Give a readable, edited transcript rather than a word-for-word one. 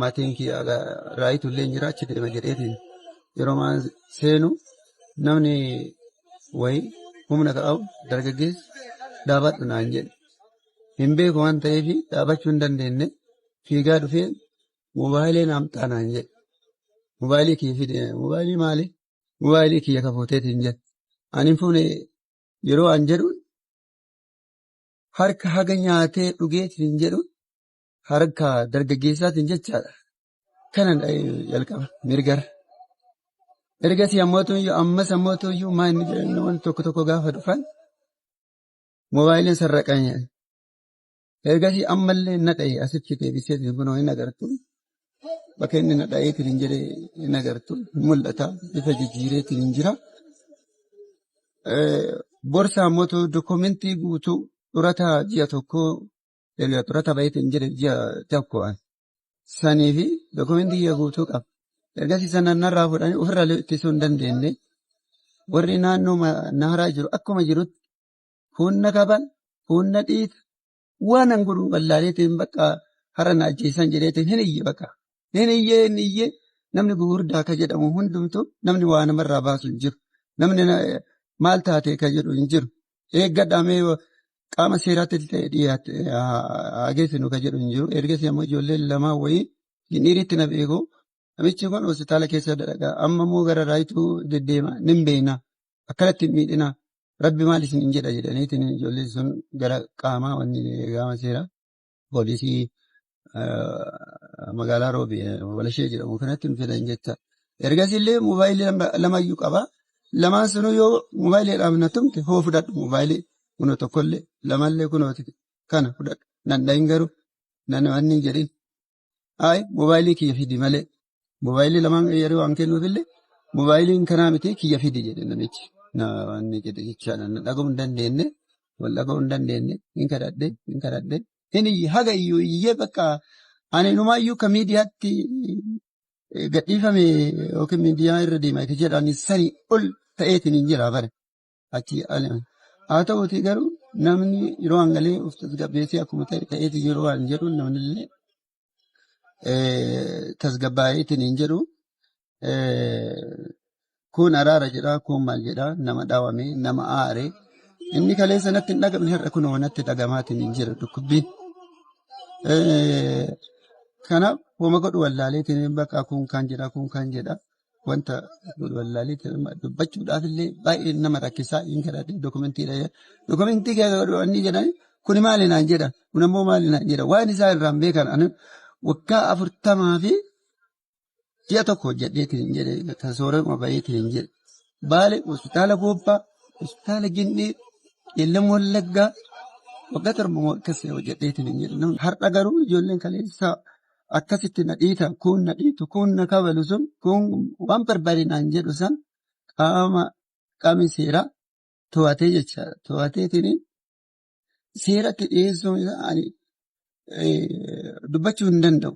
Maatiin kiyya raayitu illee jira achi deema jedheetiin yeroo maan seenu namni wayii humna qabu dargaggeessi dhaabadhu naan jedhe. Hin beeku waan ta'eef dhaabachuu hin dandeenye fiigaa dhufee moobaayilii naamxaa naan jedhe. Moobaayilii kiyya fide moobaayilii maali? Moobaayilii kiyya kafuuteetiin jedhe. Ani hin fuune yeroo an jedhu harka haga nyaatee dhugeetiin jedhu harka dargaggeessaatiin jechaadha. Kana jalqaba mirgara. Ergasii ammootuyyuu ammas ammootuyyuu maa inni jedhan wanti tokko tokko gaafa dhufan moobaayiliin sarraqan jedhan. Ergasii ammallee na dha'e asitti deebisee kunoo hin agartu. Bakka inni na dha'eetiin hin jedhe hin agartu. Mul'ata bifa jijjiireetiin hin jira. Borsa ammootu dokumentii guutuu xurataa ji'a tokkoo erga xurata baheetiin jedhe ji'a tokko sanii fi dokumentii kiyya guutuu qaba. Ergasii sana narraa fuudhanii ofirraa ittisuu hin dandeenye. Warri naannoo naaraa jiru akkuma jirutti humna qaban, humna dhiita, waan an godhu wallaaleetiin bakka har'a na ajjeesan jedheetiin hin iyye bakka. Hin iyyee hin iyyee namni gugurdaa akka jedhamu hundumtuu namni waa namarraa baasu hin jiru. Namni maal taate ka jedhu hin jiru. Eeggadhaa mee qaama seeraatti dhiyaate haa geessinu ka jedhu hin jiru. Ergasii ammoo ijoolleen lamaan wayii gindhiiritti na beeku. Namichi kun hospitaala keessa dalagaa amma immoo gara raayituu deddeema nin beekna. Akkanatti hin miidhina. Rabbi maal isin hin jedha jedhaniitiin ijoolleen sun gara qaamaa wanni qaama seeraa poolisii magaalaa Roobi Walashee jedhamu kanatti nu fidan jecha. Ergasii illee moobaayilii lamayyuu qaba. Lamaan sunuu yoo moobaayiliidhaaf na tumte hoo fudhadhu moobaayilii kunoo tokkollee lamallee kunoo kana fudhadhu. Nan dhahin garuu nan wanni hin jedhin. Ayi moobaayilii kiyya fidi malee moobaayilii lamaan yeroo waan kennuufillee moobaayiliin kanaa miti kiyya fidi jedhe namichi. Na wanni jedhe jechaadha. Na dhaga'uu hin dandeenye wal dhaga'uu hin dandeenye hin kadhadhe hin kadhadhe hin iyye haga iyyuu iyyee bakka ani numaayyuu ka miidiyaatti gadhiifame yookiin miidiyaa irra deema itti jedhan sanii ol ta'eetiin hin jira bare. Achi haa ta'uutii garuu namni yeroo hangalee of tasgabbeessee akkuma ta'e ta'eeti yeroo waan jedhu namni illee tasgabbaa'eetiin hin jedhu. Kun araara jedha kun maal jedha nama dhaawame nama aare inni kaleessa natti hin dhagamne har'a kunoo natti dhagamaatiin hin jira dhukkubbiin. Kanaaf homa godhu wallaaleetiin bakka kun kan jedha kun kan jedha wanta godhu wallaaleetiin dubbachuudhaaf illee baay'ee nama rakkisaa hin kadhadhe dokumentiidha. Dokumentii inni jedhan kuni maali naan jedha kun ammoo maali naan jedha waan isaa irraan beekan ani waggaa 40 fi ji'a tokko hojjedheetiin hin jedhe kan soorama baheetiin hin jedhe. Baale hospitaala Goobbaa, hospitaala Gindhii, Qeellam Wallaggaa waggaa 7 akkas hojjedheetiin hin jedhe. Har'a garuu ijoolleen kaleessa akkasitti na dhiita kun na dhiitu kun na kabalu sun kun waan barbaade naan jedhu san qaama qaamni seeraa to'atee jechaadha. To'ateetiin seeratti dhiyeessuun isaa ani dubbachuu hin danda'u.